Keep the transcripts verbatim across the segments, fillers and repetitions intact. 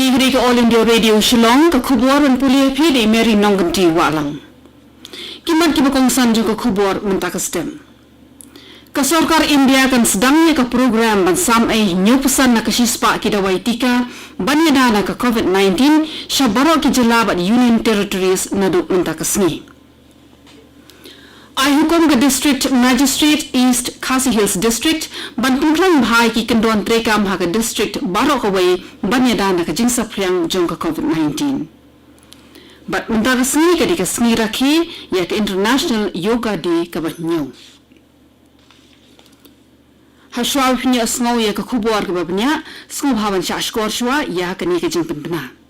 Kane ka dei ka All India Radio Shillong, ka khubor ban pule ïa phi da i Mary Nongkynti Wahlang. Ki mat kiba kongsan jong ka khubor mynta ka step. Ka sorkar India kan sdang ïa ka program ban sam ei hynñiewphew san na ka shispah ki dawai tika ban ïada na ka COVID nineteen sha baroh ki jylla bad Union Territories naduh mynta ka sngi. Ai hukum ka District Magistrate East Khasi Hills District ban pynkhlaiñ bha ïa ki kyndon treikam ha ka district baroh kawei ban ïada na ka jingsaphriang jong ka COVID nineteen. Bad mynta ka sngi ka dei ka sngi rakhe ïa ka International Yoga Day kaba hynñiew. Ha shuwa ba phin ïohsngew ïa ka khubor kaba bniah, sngewbha ban shah shkor shuwa ïa kane ka jingpynbna.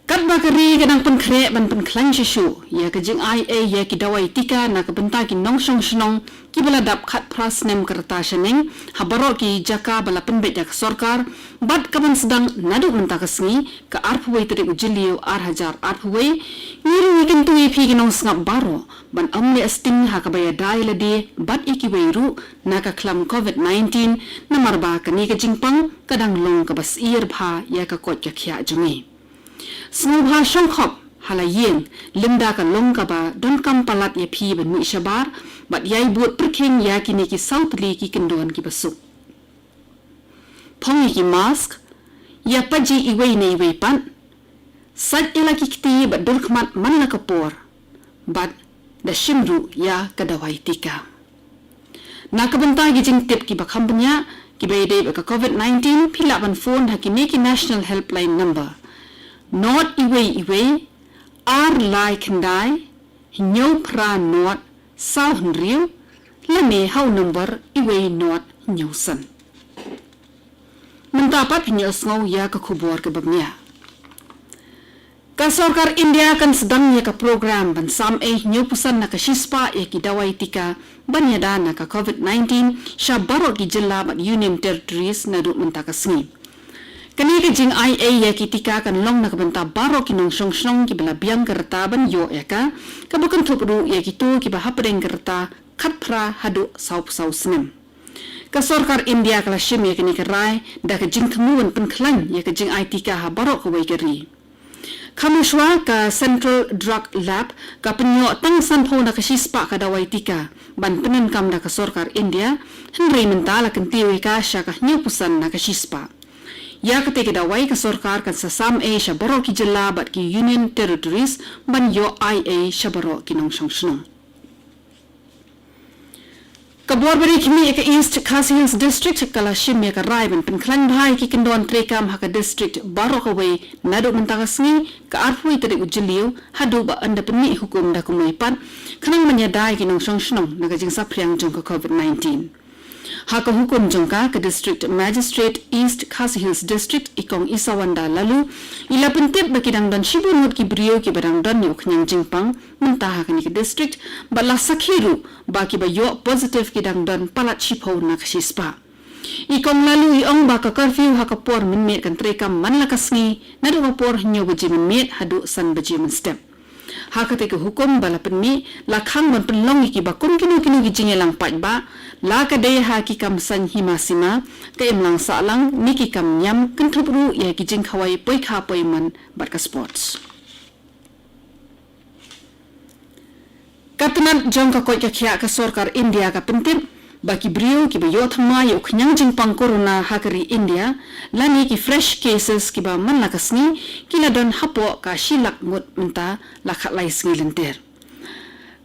Katba ka ri ka dang pynkhreh ban pynkhlaiñ shuh shuh ïa ka jingai ei ïa ki dawai tika na ka bynta ki nongshong shnong kiba la dap khatphra snem ka rta shaneng ha baroh ki jaka ba la pynbeit da ka sorkar, bad ka ban sdang naduh mynta ka sngi, ka arphew wei tarik u Jylliew ar hajar arphew wei, ngi ruh ngi kyntu ïa phi ki nongsngap baroh ban ym leh sting ha kaba ïada ïa lade bad ïa kiwei ruh na ka khlam COVID nineteen, namar ba kane ka jingpang ka dang long kaba syier bha ïa ka koit ka khiah jong ngi. Sngewbha shong khop ha la ïing lymda ka long kaba donkam palat ïa phi ban mih shabar, bad ïai bud pyrkhing ïa kine ki saw tylli ki kyndon kiba suk. Phong ïa ki mask, ïa pajih iwei na iwei pat, sait ïa la ki kti bad dur khmat man la ka por, bad da shim ruh ïa ka dawai tika. Na ka bynta ki jingtip kiba kham bniah kiba ïadei bad ka COVID nineteen, phi lah ban phone ha kine ki National Helpline Number: nod iwei iwei, ar lai khyndai, hynñiew phra nod, saw hynriew, lane ha u number iwei nod hynñiew san. Mynta pat phin ïohsngew ïa ka khubor kaba bniah. Ka sorkar India kan sdang ïa ka program ban sam ei hynñiewphew san na ka shispah ïa ki dawai tika ban ïada na ka COVID nineteen sha baroh ki jylla bad Union Territories naduh mynta ka sngi. Kane ka jingai ei ïa ki tika kan long na ka bynta baroh ki nongshong shnong kiba la biang ka rta ban ïoh ïa ka, kaba kynthup ruh ïa kito kiba hapdeng ka rta khatphra haduh sawphew saw snem. Ka sorkar India ka la shim ïa kane ka rai da ka jingthmu ban pynkhlaiñ ïa ka jingai tika ha baroh kawei ka ri. Kham shuwa ka Central Drug Lab ka pynïoh tang sanphew na ka shispah ka dawai tika ban pyndonkam da ka sorkar India, hynrei mynta la kyntiew ïa ka sha ka hynñiewphew san na ka shispah. Ïa katei ka dawai ka sorkar kan sa sam ei sha baroh ki jylla bad ki Union Territories ban ïoh ai ei sha baroh ki nongshong shnong. Ka bor ba ri khmih ïa ka East Khasi Hills District ka la shim ïa ka rai ban pynkhlaiñ bha ïa ki kyndon treikam ha ka district baroh kawei naduh mynta ka sngi, ka arphew wei tarik u Jylliew, haduh ba yn da pynmih hukum da kumwei pat, khnang ban ïada ïa ki nongshong shnong na ka jingsaphriang jong ka COVID nineteen. Ha ka hukum jong ka, ka District Magistrate East Khasi Hills District, i Kong Isawanda Laloo, i la pyntip ba ki dang don shibun ngut ki briew kiba dang don ïa u khñiang jingpang mynta ha kane ka district, bad la sakhi ruh ba kiba ïoh positive ki dang don palat shiphew na ka shispah. I Kong Laloo i ong ba ka curfew ha ka por mynmiet kan treikam man la ka sngi, naduh ka por hynñiew baje mynmiet haduh san baje mynstep. Ha katei ka hukum ba la pynmih, la khang ban pynlong ïa kiba kum kino kino ki jingïalang paidbah, la ka dei ha ki kam saiñ hima sima, ka imlang sahlang, ne ki kam niam, kynthup ruh ïa ki jingkhawai poikha poiman bad ka sports. Ka tnat jong ka koit ka khiah ka sorkar India ka pyntip ba ki briew kiba ïoh thymmai ïa u khñiang jingpang corona ha ka ri India, lane ki fresh cases kiba man la ka sngi, ki la don hapoh ka shi lak ngut mynta la khatlai sngi lynter.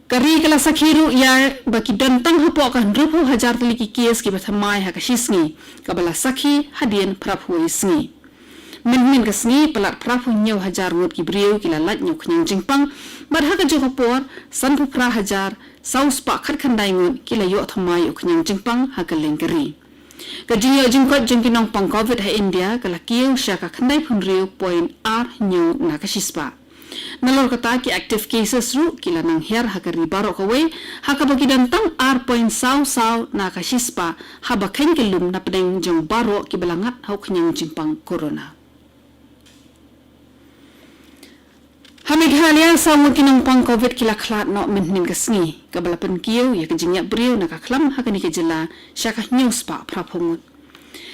Ka ri ka la sakhi ruh ïa ba ki don tang hapoh ka hynriewphew hajar tylli ki case kiba thymmai ha ka shi sngi, kaba la sakhi hadien phraphew wei sngi. Mynhynnin ka sngi, palat phraphew hynñiew hajar ngut ki briew ki la lait na u khñiang jingpang, bad ha kajuh ka por, sanphew phra hajar saw spah khatkhyndai ngut ki la ïoh thymmai ïa u khñiang jingpang ha kylleng ka ri. Ka jingïoh jingkoit jong ki nongpang COVID ha India ka la kiew sha ka khyndaiphew hynriew point ar hynñiew na ka shispah. Nalor kata, ki active cases ruh ki la nang hiar ha ka ri baroh kawei, ha kaba ki don tang ar point saw saw na ka shispah, haba kheiñ ka lum na pdeng jong baroh kiba la ngat ha u khñiang jingpang corona. Ha Meghalaya, saw ngut ki nongpang COVID ki la khlad noh mynhynnin ka sngi, kaba la pynkiew ïa ka jingïap briew na ka khlam ha kane ka jylla sha ka hynñiew spah phraphew ngut.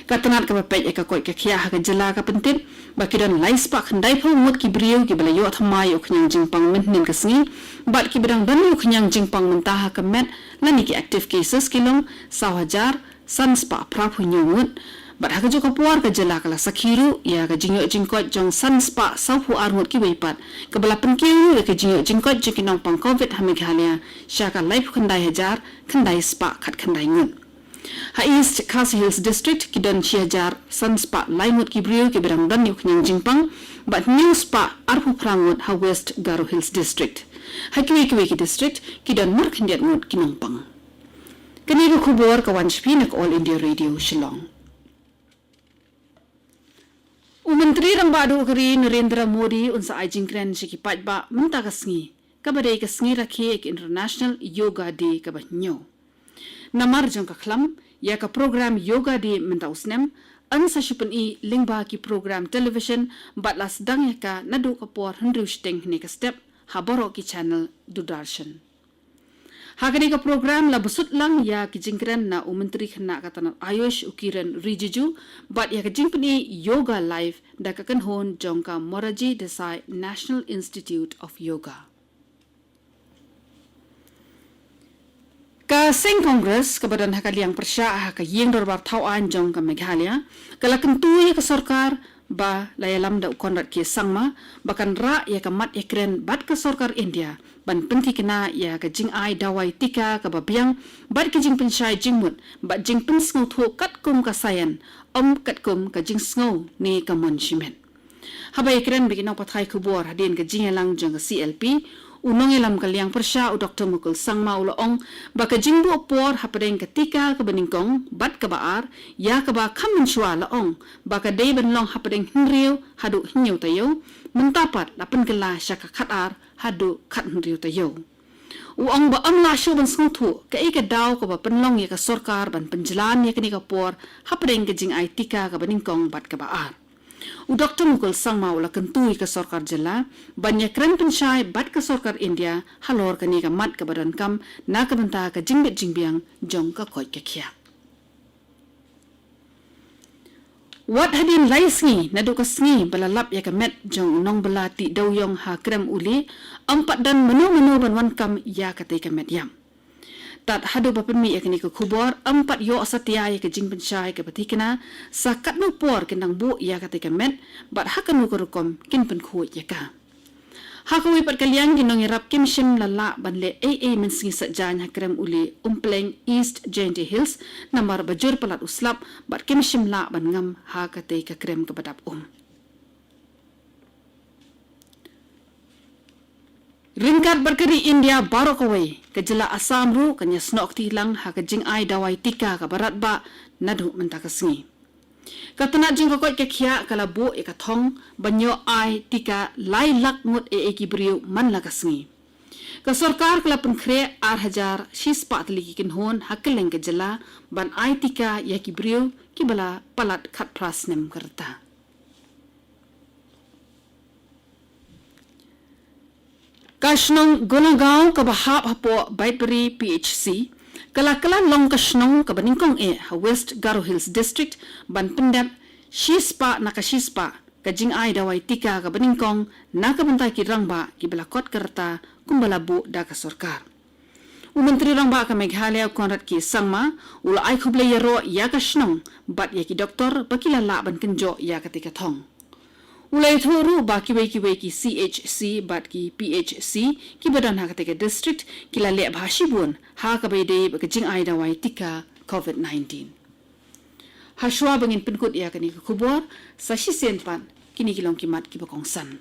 Ka tnat kaba peit ïa ka koit ka khiah ha ka jylla ka pyntip ba ki don lai spah khyndai phew ngut ki briew kiba la ïoh thymmai ïa u khñiang jingpang mynhynnin ka sngi, bad kiba dang don ïa u khñiang jingpang mynta ha ka met lane ki active cases ki long saw hajar san spah phra phew hynñiew ngut. Bad ha kajuh ka por ka jylla ka la sakhi ruh ïa ka jingïoh jingkoit jong san spah saw phew ar ngut kiwei pat, kaba la pynkiew ruh ïa ka jingïoh jingkoit jong ki nongpang Covid ha Meghalaya sha ka lai phew khyndai hajar khyndai spah khatkhyndai ngut. Ha East Khasi Hills District ki don shi hajar san spah lai ngut ki briew kiba dang don ïa u khñiang jingpang, bad hynñiew spah ar phew phra ngut ha West Garo Hills District. Ha kiwei kiwei ki district ki don mar khyndiat ngut ki nongpang. Kane ka khubor ka wan sha phi na ka All India Radio Shillong. U Myntri Rangbah Duh ka ri Narendra Modi un sa ai jingkren sha ki paidbah mynta ka sngi, kaba dei ka sngi rakhe ïa ka International Yoga Day kaba hynñiew. Namar jong ka khlam ïa ka program Yoga Day mynta u snem, yn sa shu pyni lyngba ki program television, bad la sdang ïa ka naduh ka por hynriew shiteng hynne ka step ha baroh ki channel Doordarshan. Ha kane ka program la bsut lang ïa ki jingkren na u Myntri khynnah ka tnat Ayush u Kiren Rijiju, bad ïa ka jingpyni Yoga Live da ka kynhun jong ka Morarji Desai National Institute of Yoga. Ka seng Congress kaba don ha ka liang pyrshah ha ka ïing dorbar thaw aiñ jong ka Meghalaya ka la kyntu ïa ka sorkar ba la ïalam da u Conrad K Sangma ba kan rah ïa ka mat ïakren bad ka sorkar India ban pynthikna ïa ka jingai dawai tika kaba biang bad ka jingpynshai jingmut bad jingpynsngewthuh katkum ka science, ym katkum ka jingsngew ne ka mon shimet. Haba ïakren bad ki nongpathai khubor hadien ka jingïalang jong ka C L P, u nongïalam ka liang pyrshah u Doktor Mukul Sangma u la ong ba ka jingbuh por hapdeng ka tika kaba nyngkong bad kaba ar ïa kaba kham mynshuwa la ong ba ka dei ban long hapdeng hynriew haduh hynñiew taïew, mynta pat la pynkylla sha ka khatar haduh khathynriew taïew. U ong ba ym lah shuh ban sngewthuh kaei ka daw kaba pynlong ïa ka sorkar ban pynjlan ïa kane ka por hapdeng ka jingai tika kaba nyngkong bad kaba ar. U Doktor Mukul Sangma u la kyntu ïa ka sorkar jylla ban ïakren pynshai bad ka sorkar India halor kane ka mat kaba donkam na ka bynta ka jingbit jingbiang jong ka koit ka khiah. Wat hadien lai sngi naduh ka sngi ba la lap ïa ka met jong u nongbylla tih dewïong ha Krem Uli, ym pat don mano mano ban wan kam ïa katei ka met ïap. Tad haduh ba pynmih ïa kane ka khubor ym pat ïoh satia ïa ka jingpynshai kaba thikna sa katno por kin dang buh ïa katei ka met bad ha kano ka rukom kin pynkhuid ïa ka. Ha kawei pat ka liang ki nongïarap kim shym la lah ban leh ei ei mynsngi saitjaiñ ha Krem Uli, Umpleng, East Jaintia Hills, namar ba jur palat u slap bad kim shym lah ban ngam ha katei ka krem kaba dap um. Ryngkat bad ka ri India baroh kawei, ka jylla Assam ruh kan ïasnoh kti lang ha ka jingai dawai tika kaba radbah naduh mynta ka sngi. Ka tnat jong ka koit ka khiah ka la buh ïa ka thong ban ïoh ai tika lai lak ngut ei ei ki briew man la ka sngi. Ka sorkar ka la pynkhreh ar hajar shispah tylli ki kynhun ha kylleng ka jylla ban ai tika ïa ki briew kiba la palat khatphra snem ka rta. Ka shnong Golagaon kaba hap hapoh Baitbari P H C ka la kylla long ka shnong kaba nyngkong eh ha West Garo Hills District ban pyndep shispah na ka shispah ka jingai dawai tika kaba nyngkong na ka bynta ki rangbah kiba la kot ka rta kumba la buh da ka sorkar. U Myntri Rangbah ka Meghalaya u Conrad K Sangma u la ai khublei ïaroh ïa ka shnong bad ïa ki doktor ba ki la lah ban kynjoh ïa katei ka thong. U la ïathuh ruh ba kiwei kiwei ki C H C bad ki P H C kiba don ha katei ka district ki la leh bha shibun ha kaba ïadei bad ka jingai dawai tika Covid nineteen. Hashwa ba ngin pynkut ïa kane ka khubor, sa shisien pat kine ki long ki mat kiba kongsan.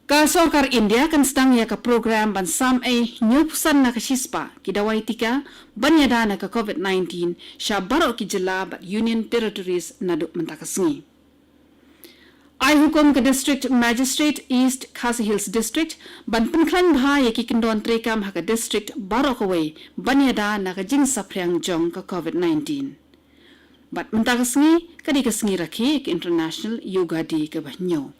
Ka sorkar India kan sdang ïa ka program ban sam ei hynñiewphew san na ka shispah ki dawai tika ban ïada na ka Covid nineteen sha baroh ki jylla bad Union Territories naduh mynta ka sngi. Ai hukum ka District Magistrate East Khasi Hills District ban pynkhlaiñ bha ïa ki kyndon treikam ha ka district baroh kawei ban ïada na ka jingsaphriang jong ka Covid nineteen. Bad mynta ka sngi ka dei ka sngi rakhe ka International Yoga Day kaba hynñiew.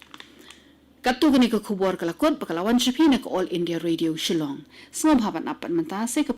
Katto katne ka khubor ka la kut ba ka la wan sha phi na ka All India Radio Shillong. Sngewbha ban ap pat mynta, sa ka